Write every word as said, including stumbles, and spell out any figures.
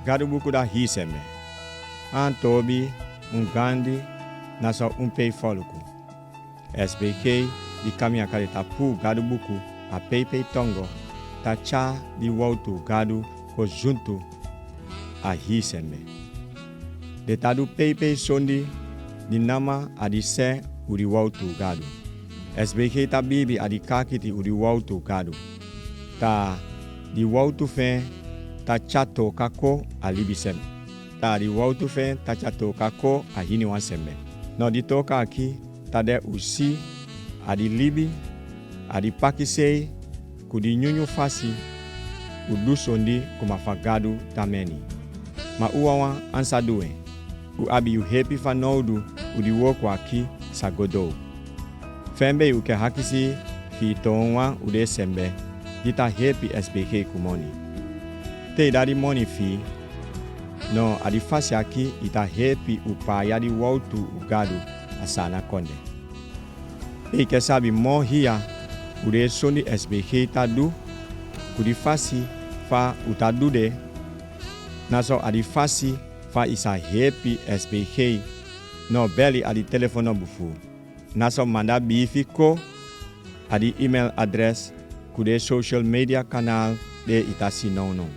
Gadu buku da hii sembe. An toobi un gandi naso un pei foluku. S B G di kamia kade ta puu gadu buku a pei pei tongo, ta tya di woutu gadu ko zuntu a hii sembe. De ta du pei pei sondi di nama a di se u di woutu gadu. S B G ta biibi a di kakiti u di woutu gadu. Ta di woutu fee ta tya tooka ko a libi sembe. Ta di woutu fee ta tya tooka ko a hiniwan sembe. No di tooka aki ta de u si a di libi, a di pakisei, ku di nyunyu fasi u du sondi kuma fa gadu ta meni. Ma u wawan an sa du en. U abi u heepi fanowdu u di wooko aki sa go dou. Feen bei u ke hakisi fii toonwan u dee sembe di ta heepi S B G ku moni. Te i da di moni fii, no a di fasi aki i ta heepi u paaya di woutu u gadu a Saana Konde. Te i ke sabi moo hia u dee sondi S B G ta du, ku di fasi fa u ta du dee, naso a di fasi fa i sa heepi S B G, no beli a di telefoon number fuu. Naso manda biifi ko a di email adres ku dee social media kanaal dee i ta si nownow.